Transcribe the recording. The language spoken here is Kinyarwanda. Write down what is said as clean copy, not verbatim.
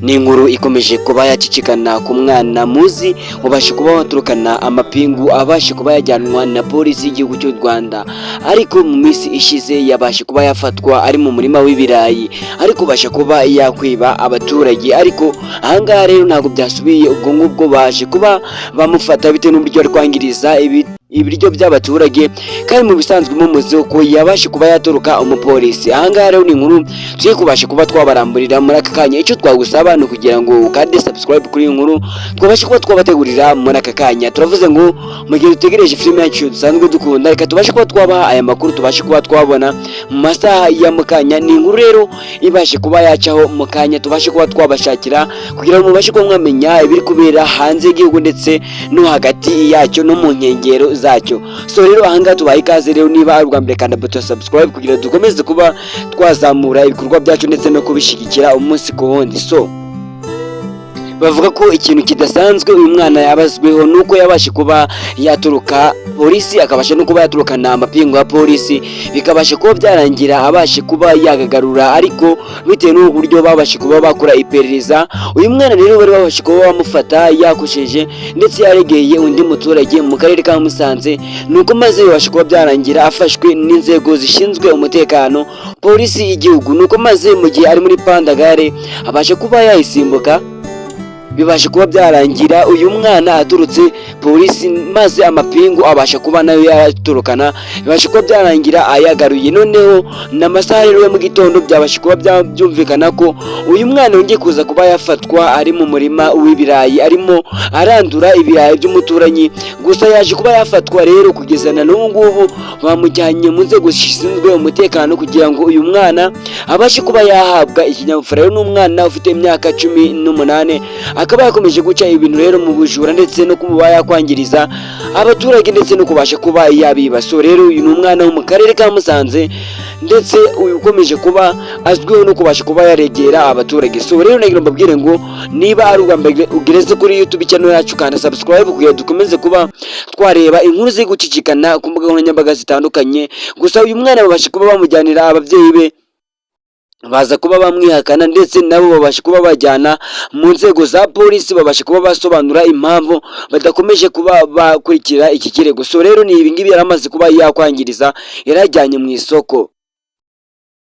Ni inkuru ikomeje kuba yacicikana ku mwana muzi ubasha kuba waturukana amapingu, abasha kuba yajyanwa na polisi y'igihugu cy'u Rwanda. Ariko mu minsi ishize yabasha kuba yafatwa ari mu murima w'ibirayi, ariko ubasha kuba yakwiba abaturage. Ariko ahangaha rero ntabwo byasubiye ubwo ngubwo, baje kuba bamufata bitewe n'uburyo ari kwangiriza ibiryo by'abaturage, kandi mu bisanzwe mumuzi ko yabashe kuba yatoroka umupolisi. Ahangaha rero ni inkuru tugiye kubasha kuba twabaramburira muri aka kanya. Icyo twagusaba ni ukugira ngo ukande subscribe kuri iyi nkuru twabashe kuba twabategurira muri aka kanya. Turavuze ngo mu gihe dutegereje filime yacu dusanzwe dukunda, reka tubashe kuba twabaha aya makuru tubashe kuba twabona mu masaha ya mukanya. Ni inkuru rero ibashe kuba yacaho mu kanya, tubashe kuba twabashakira kugira ngo mubashe kuba mwamenya ibiri kubera hanze y'igihugu ndetse no hagati yacyo no mu nkengero zacyo. So rero ahangaha tubaye ikaze. Rero niba ari ubwa mbere, kanda buto subscribe kugira dukomeze kuba twazamura ibikorwa byacu ndetse no kubishyigikira umunsi ku wundi. So bavuga ko ikintu kidasanzwe uyu mwana yabazweho nuko yabashe kuba yaturuka polisi, akabasha no kuba yaturukana amapingu ya polisi, bikabasha kuba byarangira abashe kuba yagagarura. Ariko bitewe n'uburyo babashe kuba bakora iperereza, uyu mwana rero bari babashe kuba bamufata yakosheje ndetse yaregeye undi muturage mu karere ka Musanze, nuko maze bibasha kuba byarangira afashwe n'inzego zishinzwe umutekano, polisi y'igihugu. Nuko maze mu gihe ari muri pandagare abasha kuba yayisimbuka, bibasha kuba byarangira uyu mwana aturutse polisi, maze amapingu abasha kuba nayo yaturukana, bibasha kuba byarangira ayagaruye. Noneho ni amasaha rero ya mu gitondo, byabasha kuba byumvikana ko uyu mwana yongeye kuza kuba yafatwa ari mu murima w'ibirayi, arimo arandura ibirayi by'umuturanyi. Gusa yaje kuba yafatwa rero, kugeza na n'ubu ngubu bamujyanye mu nzego zishinzwe umutekano kugira ngo uyu mwana abashe kuba yahabwa ikinyabupfura. Rero ni umwana ufite imyaka 18, akaba yakomeje guca ibintu rero mu bujura ndetse no kuba yakwangiriza abaturage ndetse no kubasha kuba yabiba. So rero uyu ni umwana wo mu karere ka Musanze, ndetse uyu ukomeje kuba azwiho no kubasha kuba yaregera abaturage. So rero nagira mbabwire ngo niba ari ubwa mbere ugereze kuri YouTube channel yacu, kanda subscribe kugira dukomeze kuba twareba inkuru ziri gucicikana ku mbuga nkoranyambaga zitandukanye. Gusa uyu mwana babasha kuba bamujyanira ababyeyi be, baza kuba bamwihakana, ndetse nabo babasha kuba bajyana mu nzego za polisi, babasha kuba basobanura impamvu badakomeje kuba bakurikira iki kirego. So rero ni ibingibi yari amaze kuba yakwangiriza, yarajyanye mu isoko.